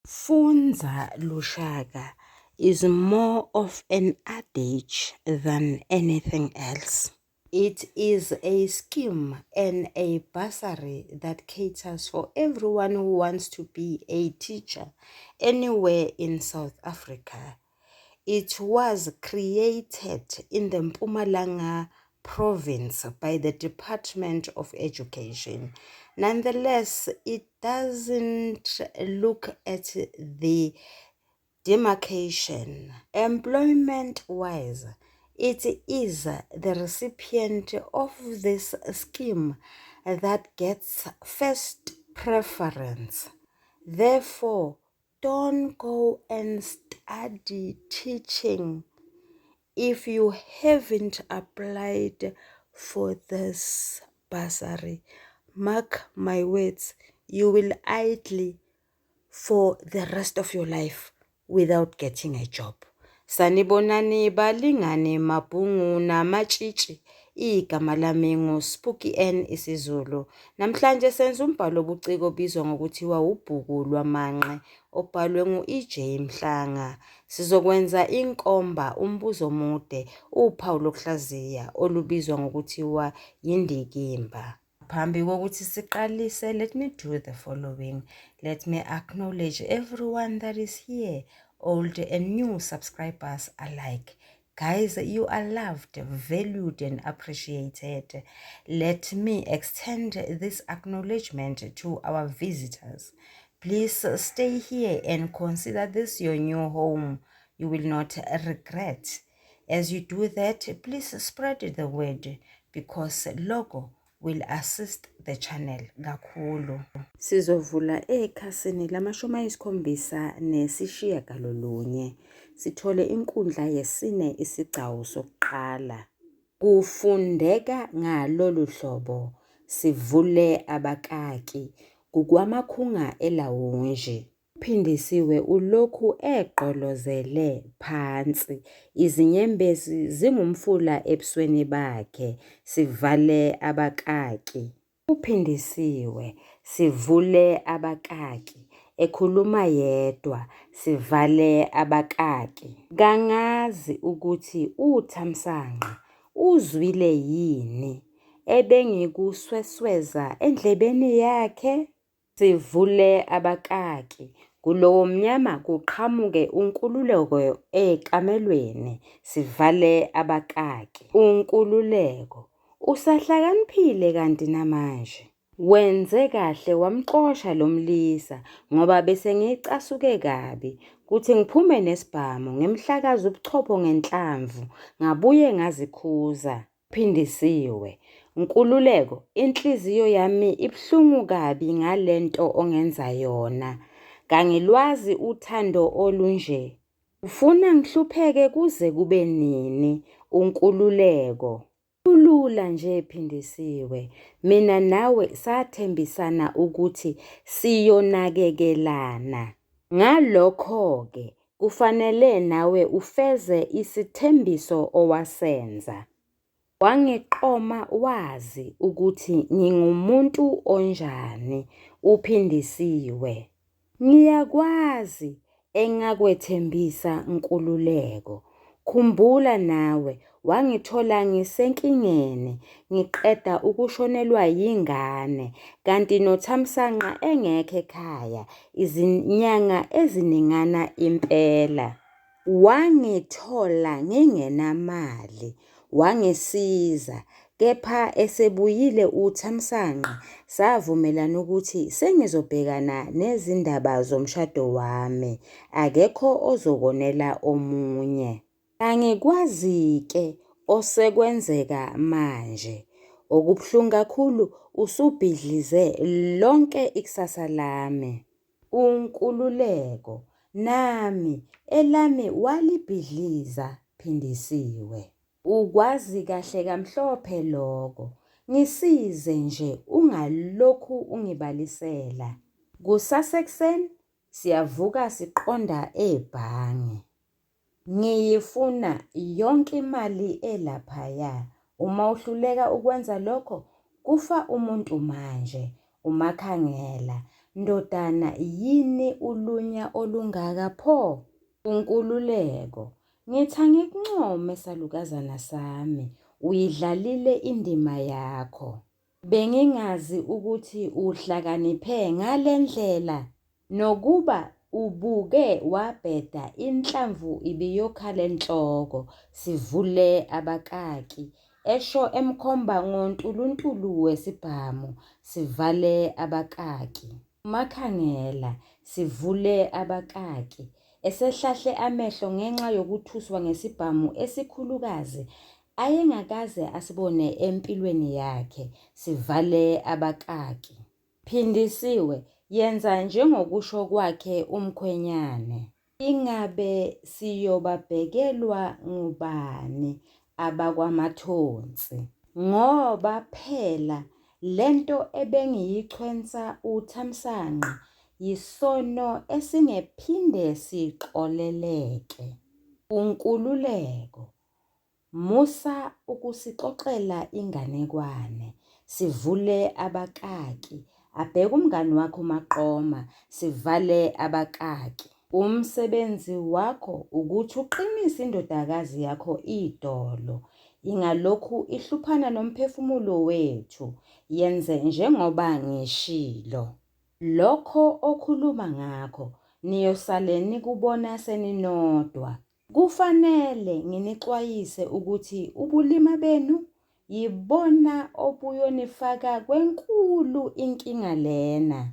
Funza Lushaka is more of an adage than anything else. It is a scheme and a bursary that caters for everyone who wants to be a teacher anywhere in South Africa. It was created in the Mpumalanga province by the Department of Education. Nonetheless, it doesn't look at the demarcation. Employment-wise, it is the recipient of this scheme that gets first preference. Therefore, don't go and study teaching if you haven't applied for this bursary. Mark my words, you will idle for the rest of your life without getting a job. Sanibonani balingani mabhungu namatshitshi. Igama lami nguSpooky N isiZulu. Namhlanje senza umbhalo obuciko obizwa ngokuthiwa ubhuku lwamanqe obhalwe ngu-EJ Mhlanga. Sizokwenza inkomba umbuzo omude uphawu lokuhlaziya olubizwa ngokuthiwa yindikimba. Phambi kokuthi siqalise, let me do the following. Let me acknowledge everyone that is here, old and new subscribers alike. Guys, you are loved, valued, and appreciated. Let me extend this acknowledgement to our visitors. Please stay here and consider this your new home. You will not regret. As you do that, please spread the word because lokho will assist the channel kakhulu. Sizovula ekhasini lama-79 sithole inkundla yesine isigcawu sokuqala. Kufundeka ngalolu hlobo, sivule abakaki, kukwamakhunga elawunji. UPhindisiwe ulokhu egqolozele phansi, izinyembezi zingumfula ebusweni bakhe. Sivale abakaki. UPhindisiwe, sivule abakaki, ekhuluma yedwa, sivale abakaki. Kangazi ukuthi uThamsanqa uzwile yini ebengikuswesweza endlebeni yakhe? Sivule abakaki, kulowo mnyama kuqhamuke uNkululeko ekamelweni. Sivale abakaki. UNkululeko, usahlakaniphile kanti namanje? Wenze kahle wamxosha lo mlisa ngoba bese ngicasuke kabi kuthi ngiphume nesibhamu ngimhlakaze ubuchopho ngenhlamvu ngabuye ngazikhuza. Phindisiwe, Nkululeko, inhliziyo yami ibuhlungu kabi ngale nto ongenza yona. Kangilwazi uthando olunje. Ufuna ngihlupheke kuze kube nini, uNkululeko? Kulula nje Phindisiwe, mina nawe sathembisana ukuthi siyonakekelana. Ngalokho-ke kufanele nawe ufeze isithembiso owasenza. Wangiqoma wazi ukuthi ngingumuntu onjani, uPhindisiwe. Ngiyakwazi engakwethembisa Nkululeko. Khumbula nawe wangithola ngisenkingeni ngiqeda ukushonelwa yingane kanti noThamsanqa engekho ekhaya izinyanga eziningana impela. Wangithola ngingenamali, wangisiza kepha esebuyile uThamsanqa savumelana ukuthi sengizobhekana nezindaba zomshado wami, akekho ozokonela omunye. Angikwazi-ke osekwenzeka manje. Okubuhlungu kakhulu usubhidlize lonke ikusasa lami. UNkululeko, nami elami walibhidliza Phindisiwe. Ukwazi kahle kamhlophe lokho. Ngisize nje ungalokhu ungibalisela. Kusasa ekuseni siyavuka siqonda ebhange. Ngiyifuna yonke imali elaphaya. Uma uhluleka ukwenza lokho, kufa umuntu manje. Umakhangela. Ndodana yini ulunya olungaka pho? UNkululeko, Ngithi angikuncome salukazana sami, uyidlalile indima yakho. Bengingazi ukuthi uhlakaniphe ngale ndlela. Nokuba ubuke wabheda inhlamvu ibiyokhala enhloko, sivule abakaki, esho emkhomba ngontuluntulu wesibhamu, sivale abakaki. UMakhangela, sivule abakaki, esehlahle amehlo ngenxa yokuthuswa ngesibhamu esikhulukazi ayengakaze asibone empilweni yakhe, sivale abakaki. Phindisiwe, yenza njengokusho kwakhe umkhwenyane. Ingabe siyobabhekelwa ngubani abakwaMathonsi? Ngoba phela le nto ebengiyichwensa uThamsanqa yisono esingephinde sixoleleke. UNkululeko, Musa ukusixoxela inganekwane, sivule abakaki, abheke umngani wakhe uMaqoma, sivale abakaki. Umsebenzi wakho ukuthi uqinise indodakazi yakho idolo, ingalokhu ihluphana nomphefumulo wethu, yenze njengoba ngishilo. Lokho okhuluma ngakho niyosale nikubona seninodwa. Kufanele nginixwayise ukuthi ubulima benu yibona obuyonifaka kwenkulu inkinga lena.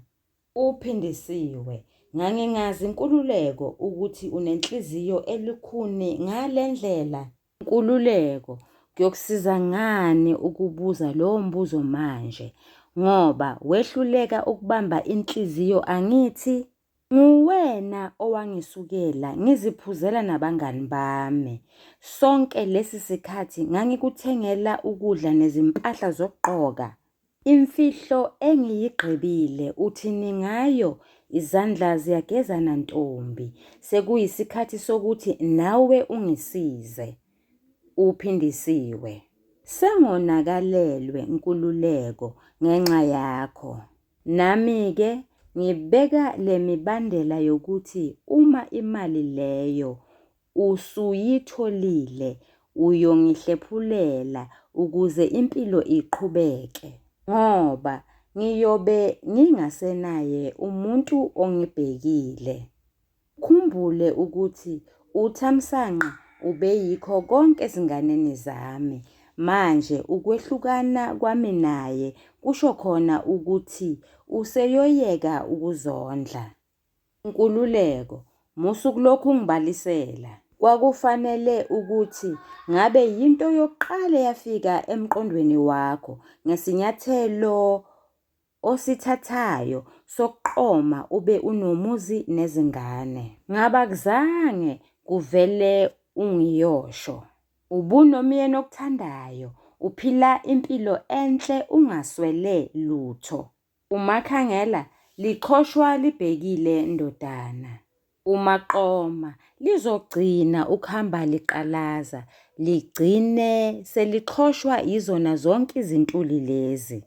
UPhindisiwe, Ngangingazi Nkululeko ukuthi unenhliziyo elukhuni ngale ndlela. Nkululeko, Kuyokusiza ngani ukubuza lowo mbuzo manje? Ngoba wehluleka ukubamba inhliziyo angithi? Nguwena owangisukela ngiziphuzela nabangani bami. Sonke lesi sikhathi ngangikuthengela ukudla nezimpahla zokugqoka. Imfihlo engiyigqibile uthini ngayo? Izandla ziyagezana ntombi. Sekuyisikhathi sokuthi nawe ungisize. UPhindisiwe. Sengonakalelwe Nkululeko ngenxa yakho. Nami-ke ngibeka le mibandela yokuthi uma imali leyo usuyitholile uyongihlephulela ukuze impilo iqhubeke ngoba ngiyobe ngingasenaye umuntu ongibhekile. Ukhumbule ukuthi uThamsanqa ubeyikho konke ezinganeni zami. Manje ukwehlukana kwami naye kusho khona ukuthi useyoyeka ukuzondla. Nkululeko, musa ukulokhu ungibalisela. Kwakufanele ukuthi ngabe yinto yokuqala eyafika emqondweni wakho ngesinyathelo osithathayo sokuqoma ube unomuzi nezingane. Ngabe akuzange kuvele ungiyosho. Ubunomyeni okuthandayo, uphila impilo enhle ungaswele lutho. Umakhangela, Liqhoshwa libhekile ndodana. Umaqoma, Lizogcina ukuhamba liqalaza, ligcine selixhoshwa yizona zonke izintuli lezi.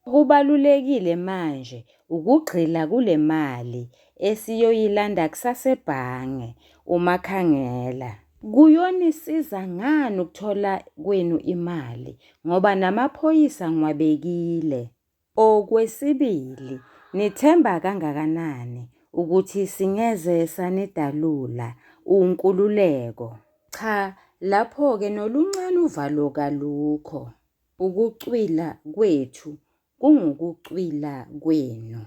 Okubalulekile manje ukugxila kule mali esiyoyilanda kusasa ebhange. Umakhangela. Kuyonisiza ngani ukuthola kwenu imali ngoba namaphoyisa ngiwabekile? Okwesibili, nithemba kangakanani ukuthi singeze sanidalula? UNkululeko. Cha, lapho-ke noluncane uvalo kalukho. Ukucwila kwethu kungukucwila kwenu.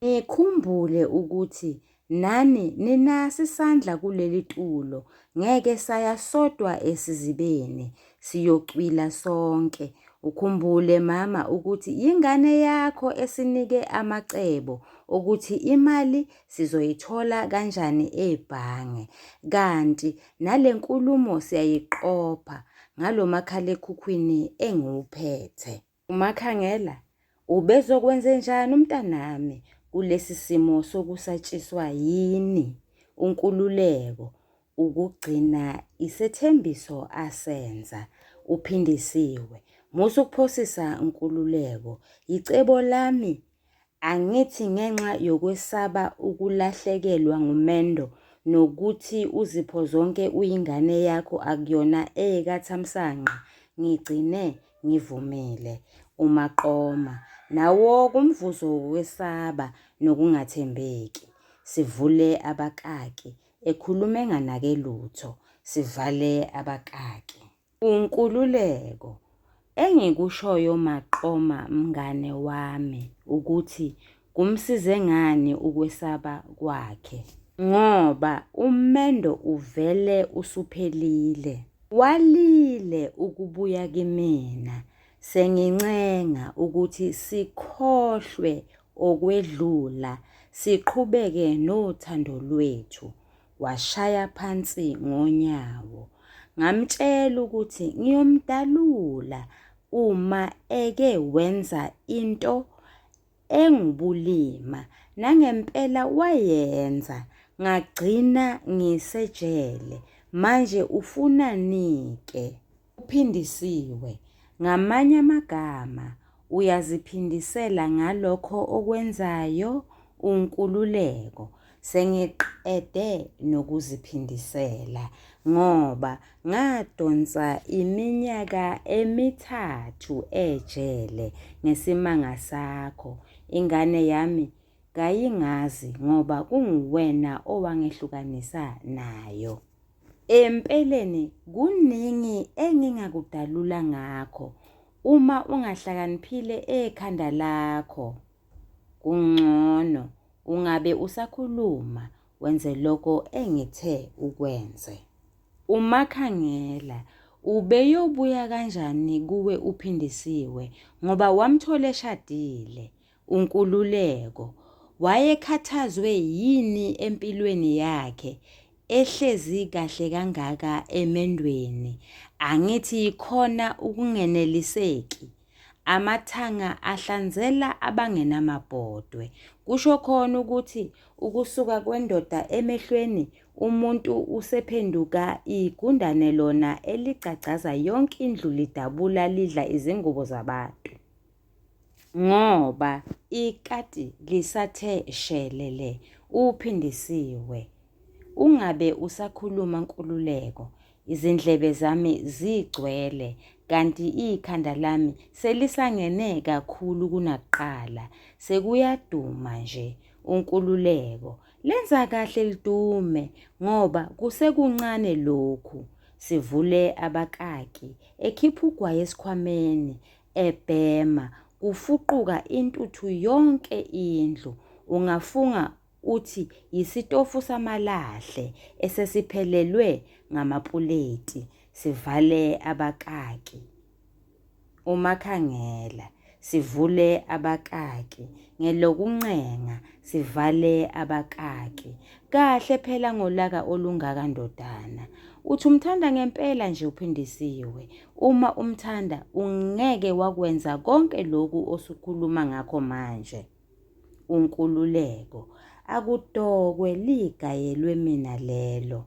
Nikhumbule ukuthi nani ninaso isandla kuleli tulo, ngeke saya sodwa esizibeni, siyocwila sonke. Ukhumbule mama ukuthi yingane yakho esinike amacebo okuthi imali sizoyithola kanjani ebhange. Kanti nale nkulumo siyayiqopha ngalo makhalekhukhwini engiwuphethe. Umakhangela, Ubezokwenzenjani umntanami kulesi simo sokusatshiswa yini? UNkululeko, Ukugcina isethembiso asenza. UPhindisiwe, Musa ukuphosisa Nkululeko, yicebo lami. Angithi ngenxa yokwesaba ukulahlekelwa ngumendo nokuthi uZiphozonke uyingane yakho akuyona ekaThamsanqa ngigcine ngivumile. UMaqoma, Nawo-ke umvuzo wokwesaba nokungathembeki. Sivule abakaki, ekhuluma enganake lutho. Sivale abakaki. UNkululeko, Engikushoyo Maqoma mngane wami ukuthi kumsize ngani ukwesaba kwakhe ngoba umendo uvele usuphelile. Walile ukubuya kimina sengincenga ukuthi sikhohlwe okwedlula siqhubeke nothando lwethu. Washaya phansi ngonyawo. Ngamtshela ukuthi ngiyomdalula uma eke wenza into engubulima. Nangempela wayenza ngagcina ngisejele. Manje ufunani-ke? Uphindisiwe. Ngamanye amagama uyaziphindisela ngalokho okwenzayo uNkululeko. Sengiqede nokuziphindisela ngoba ngadonsa iminyaka emithathu ejele ngesimanga sakho. Ingane yami kayingazi ngoba kunguwena owangehlukanisa nayo. Empeleni kuningi engingakudalula ngakho uma ungahlakaniphile ekhanda lakho. Kungcono ungabe usakhuluma wenze lokho engithe ukwenze. UMakhangela ubeyobuya kanjani kuwe uPhindisiwe ngoba wamthola eshadile? UNkululeko wayekhathazwe yini empilweni yakhe ehlezi kahle kangaka emendweni? Angithi yikhona ukungeneliseki. Amathanga ahlanzela abangenamabhodwe. Kusho khona ukuthi ukusuka kwendoda emehlweni umuntu usephenduka igundane lona eligcagcaza yonke indlu lidabula lidla izingubo zabantu. Ngoba ikati lisathe shelele uPhindisiwe. Ungabe usakhuluma Nkululeko, izindlebe zami zigcwele kanti ikhanda lami selisangene kakhulu kunakuqala. Sekuyaduma nje uNkululeko. Lenza kahle lidume ngoba kusekuncane lokhu. Sivule abakaki, ekhipha ugwayi esikhwameni, ebhema, kufuquka intuthu yonke indlu. Ungafunga uthi yisitofu samalahle esesiphelelwe ngamapuleti, sivale abakaki. Umakhangela, sivule abakaki, ngelokuncenga, sivale abakaki. Kahle phela ngolaka olungaka ndodana. Uthi umthanda ngempela nje uPhindisiwe. Uma umthanda ungeke wakwenza konke lokhu osukhuluma ngakho manje. UNkululeko, Akudokwe ligayelwe mina lelo.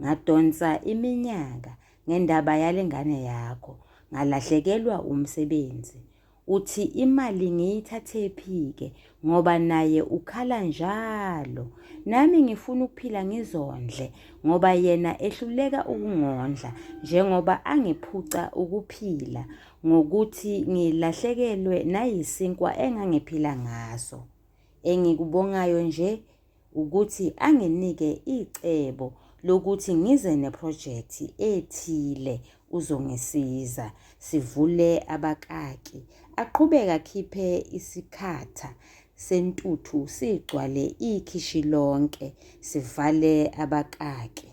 Ngadonsa iminyaka ngendaba yale ngane yakho, ngalahlekelwa umsebenzi. Uthi imali ngiyithathephi-ke ngoba naye ukhala njalo. Nami ngifuna ukuphila ngizondle ngoba yena ehluleka ukungondla njengoba angiphuca ukuphila ngokuthi ngilahlekelwe nayisinkwa engangiphila ngaso. Engikubongayo nje ukuthi anginike icebo lokuthi ngize nephrojekthi ethile uzongisiza sivule abakaki. Aqhubeke akhiphe isikhatha sentuthu sigcwale ikhishi lonke sivale abakaki.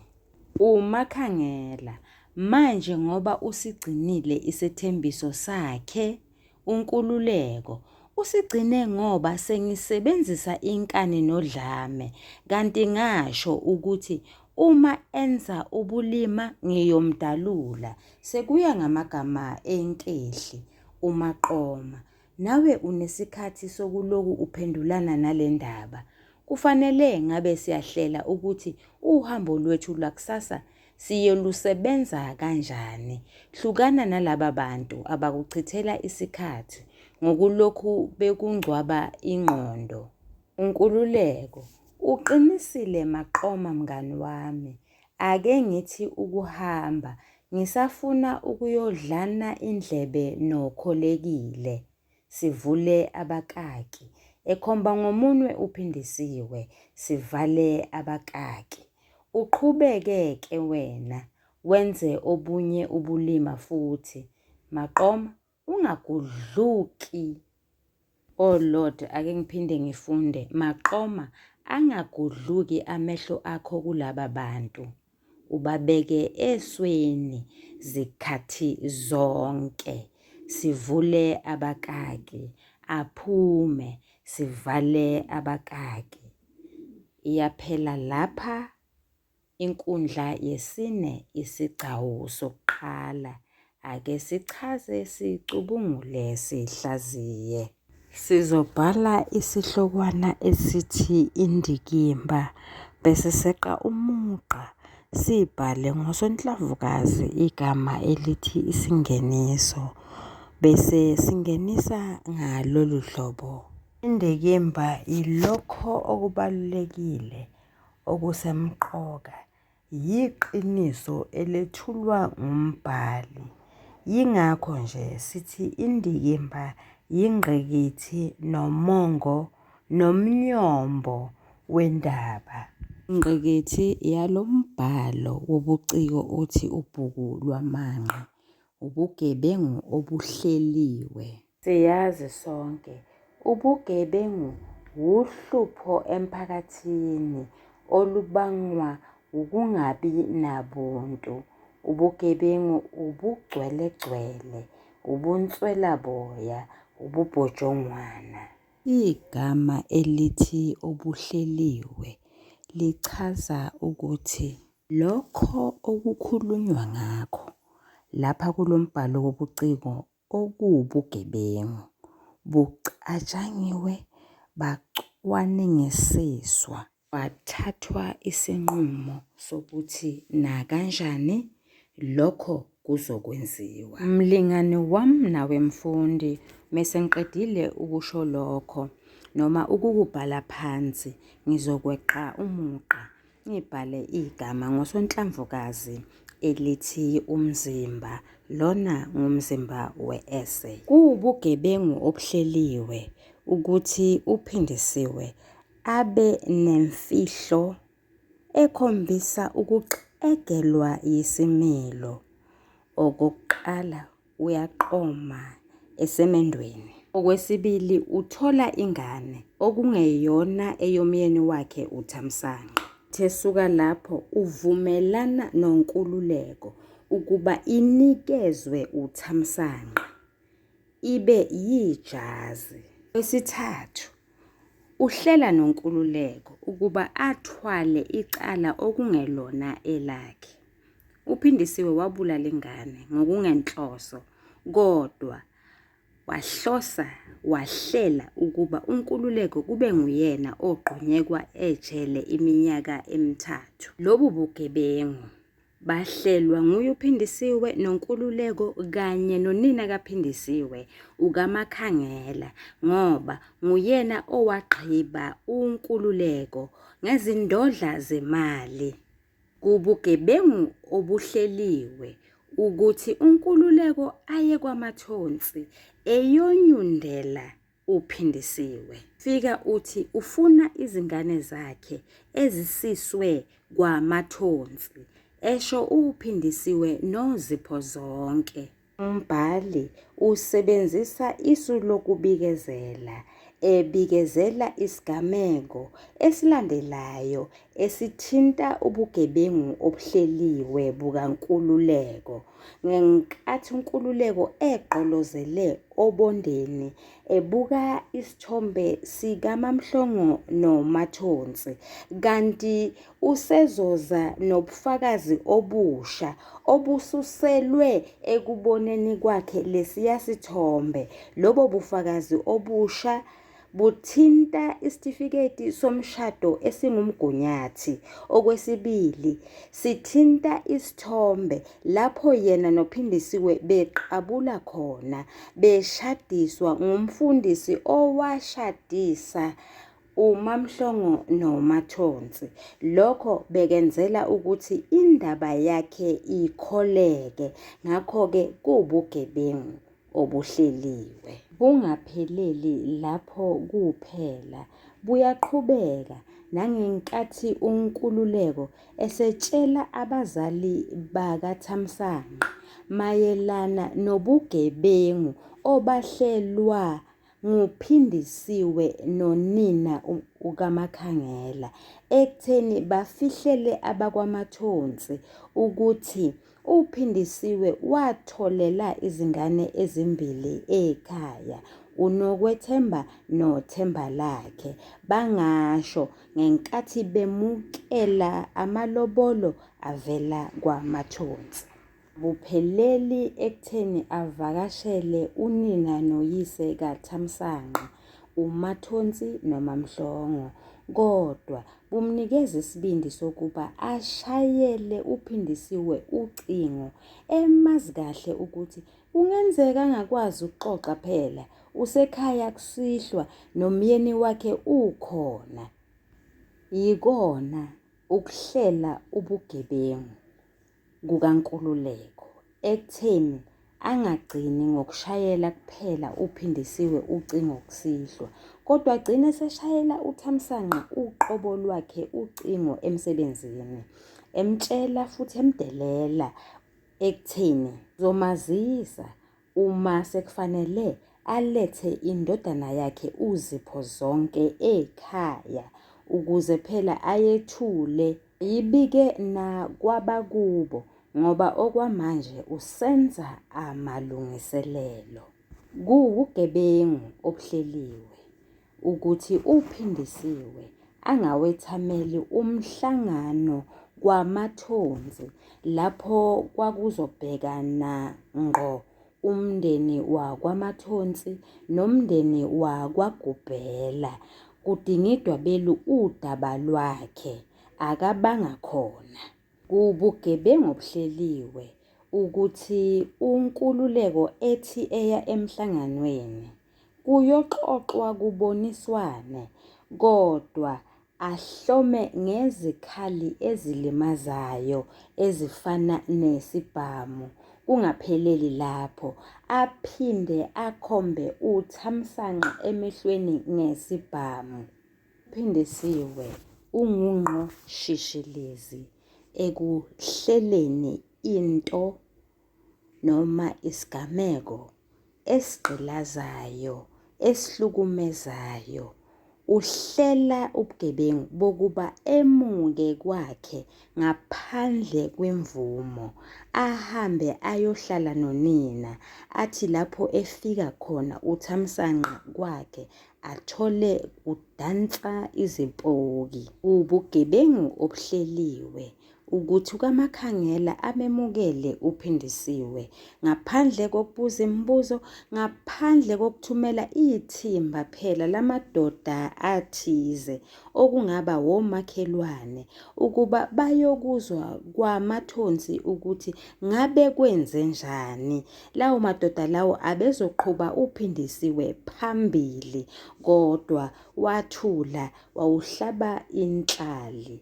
UMakhangela, Manje ngoba usigcinile isethembiso sakhe? UNkululeko, Usigcine ngoba sengisebenzisa inkani nodlame kanti ngasho ukuthi uma enza ubulima ngiyomdalula. Sekuya ngamagama enkehli. UMaqoma, Nawe unesikhathi sokuloku uphendulana nale ndaba. Kufanele ngabe siyahlela ukuthi uhambo lwethu lwakusasa siyolusebenza kanjani. Hlukana nalaba bantu abakuchithela isikhathi. ngokulokhu bekungcwaba ingqondo. Nkululeko, Uqinisile Maqoma mngani wami. Ake ngithi ukuhamba, ngisafuna ukuyodlana indlebe noKholekile. Sivule abakaki. Ekhomba ngomunwe uPhindisiwe, Sivale abakaki. Uqhubeke-ke wena wenze obunye ubulima futhi. Maqoma, ungagudluki. Oh Lord, ake ngiphinde ngifunde. Maqoma, angagudluki amehlo akho kulaba bantu. Ubabeke esweni zikhathi zonke. Sivule abakaki, aphume, sivale abakaki. Iyaphela lapha Inkundla yesine isigcawu sokuqala. Ake sichaze sicubungule sihlaziye. Sizobhala isihlokwana esithi indikimba bese seqa umugqa sibhale ngosonhlamvukazi igama elithi isingeniso bese singenisa ngalolu hlobo. Indikimba yilokho okubalulekile Okusemqoka yiqiniso elethulwa ngumbhali. Yingakho nje sithi indikimba yingqikithi nomongo nomnyombo wendaba. Ingqikithi yalo mbhalo wobuciko othi Ubhuku Lwamanqe, ubugebengu obuhleliwe. Siyazi sonke, ubugebengu wuhlupho emphakathini olubangwa wukungabi nabuntu. Ubugebengu ubugcwelegcwele, ubunswelaboya, ububhojongwana. Igama elithi obuhleliwe lichaza ukuthi. Lokho okukhulunywa ngakho lapha kulo mbhalo wobuciko okuwubugebengu, bucatshangiwe bacwaningisiswa, kwathathwa isinqumo sokuthi nakanjani lokho kuzokwenziwa. Mlingani wam nawe mfundi, mese ngiqedile ukusho lokho noma ukukubhala phansi, ngizokweqa umugqa Ngibhale igama ngosonhlamvukazi elithi umzimba. Lona ngumzimba we-essay. Kuwubugebengu obuhleliwe ukuthi uPhindisiwe abe nemfihlo ekhombisa ukuxegelwa yisimilo. Okokuqala uyaqoma esemendweni. Okwesibili uthola ingane okungeyona eyomyeni wakhe uThamsanqa. Esuka lapho uvumelana noNkululeko ukuba inikezwe uThamsanqa ibe yijazi. Okwesithathu uhlela noNkululeko ukuba athwale icala okungelona elakhe. UPhindisiwe wabulala ingane ngokungenhloso kodwa wahlosa wahlela ukuba uNkululeko kube nguyena ogxunyekwa ejele iminyaka emithathu. Lobu bugebengu bahlelwa nguye uPhindisiwe noNkululeko kanye nonina kaPhindisiwe uKaMakhangela ngoba nguyena owagqiba uNkululeko ngezindodla zemali. Kubugebengu obuhleliwe ukuthi uNkululeko aye kwaMathonsi eyonyundela uPhindisiwe. Fika uthi ufuna izingane zakhe ezisiswe kwaMathonsi, esho uPhindisiwe noZiphozonke. Umbhali usebenzisa isu lokubikezela, ebikezela isigameko esilandelayo esithinta ubugebengu obuhleliwe bukaNkululeko. Ngenkathi uNkululeko egqolozele obondeni ebuka isithombe sikaMaMhlongo noMathonsi kanti usezoza nobufakazi obusha obususelwe ekuboneni kwakhe lesiya sithombe. Lobo bufakazi obusha. Buthinta isitifiketi somshado esingumgunyathi. Okwesibili, sithinta isithombe lapho yena noPhindisiwe beqabula khona beshadiswa ngumfundisi owashadisa uMaMhlongo noMathonsi. Lokho bekenzela ukuthi indaba yakhe ikholeke, ngakho-ke kuwubugebengu obuhleliwe. Bungapheleli lapho kuphela, buyaqhubeka nangenkathi uNkululeko esetshela abazali bakaThamsanqa mayelana nobugebengu obahlelwa nguPhindisiwe nonina kaMakhangela ekutheni bafihlele abakwaMathonsi ukuthi uPhindisiwe watholela izingane ezimbili ekhaya, uNokwethemba noThembalakhe, bangasho ngenkathi bemukela amalobolo avela kwaMathonsi. Bupheleli ekutheni avakashele unina noyise kaThamsanqa, uMathonsi noMaMhlongo, kodwa bumnikeza isibindi sokuba ashayele uPhindisiwe ucingo emazi kahle ukuthi kungenzeka angakwazi ukuxoxa phela usekhaya kusihlwa nomyeni wakhe ukhona. Yikona ukuhlela ubugebengu kukaNkululeko ekutheni angagcini ngokushayela kuphela uPhindisiwe ucingo kusihlwa, kodwa agcine eseshayela uThamsanqa uqobo lwakhe ucingo emsebenzini, emtshela futhi emdelela ekutheni uzomazisa uma sekufanele alethe indodana yakhe uZipho Zonke ekhaya ukuze phela ayethule ayibike nakwabakubo ngoba okwamanje usenza amalungiselelo. Kuwubugebengu obuhleliwe ukuthi uPhindisiwe angawethameli umhlangano kwaMathonsi lapho kwakuzobhekana ngqo umndeni wakwaMathonsi nomndeni wakwaGubhela kudingidwa belu udaba lwakhe, akabanga khona. Kuwubugebengu obuhleliwe ukuthi uNkululeko ethi eya emhlanganweni kuyoxoxwa kuboniswane kodwa ahlome ngezikhali ezilimazayo ezifana nesibhamu. Kungapheleli lapho, aphinde akhombe uThamsanqa emehlweni ngesibhamu. UPhindisiwe ungungqo shishilizi ekuhleleni into noma isigameko esigqilazayo, esihlukumezayo. Uhlela ubugebengu bokuba emuke kwakhe ngaphandle kwemvumo, ahambe ayohlala nonina, athi lapho efika khona uThamsanqa kwakhe athole kudansa izipoki. Ubugebengu obuhleliwe ukuthi uKaMakhangela amemukele uPhindisiwe ngaphandle kokubuza imibuzo, ngaphandle kokuthumela ithimba phela lamadoda athize okungaba womakhelwane ukuba bayokuzwa kwaMathonsi ukuthi ngabe kwenzenjani. Lawo madoda lawo abezoqhuba uPhindisiwe phambili kodwa wathula wawuhlaba inhlali.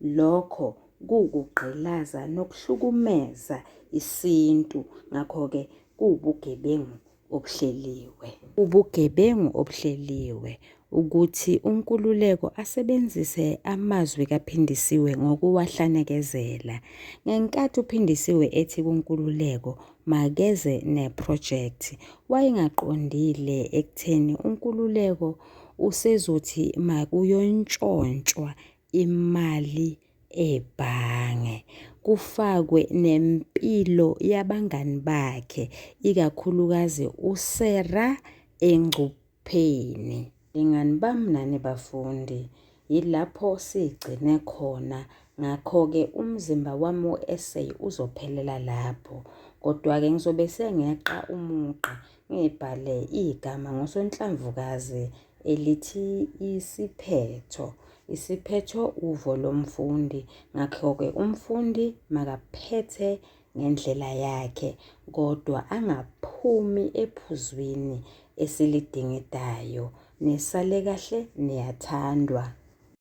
Lokho kuwukugqilaza nokuhlukumeza isintu ngakho-ke kuwubugebengu obuhleliwe. Ubugebengu obuhleliwe ukuthi uNkululeko asebenzise amazwi kaPhindisiwe ngokuwahlanekezela. Ngenkathi uPhindisiwe ethi kuNkululeko makeze nephrojekthi, wayengaqondile ekutheni uNkululeko usezothi makuyontshontshwa imali ebhange, kufakwe nempilo yabangani bakhe, ikakhulukazi uSarah engcupheni. Balingani bami nani bafundi, yilapho sigcine khona ngakho-ke umzimba wami we-essay uzophelela lapho. Kodwa-ke ngizobe sengeqa umugqa ngibhale igama ngosonhlamvukazi. elithi isiphetho. Isiphetho uvo lomfundi. Ngakho-ke umfundi makaphethe ngendlela yakhe kodwa angaphumi ephuzwini esilidingidayo. Nisale kahle niyathandwa.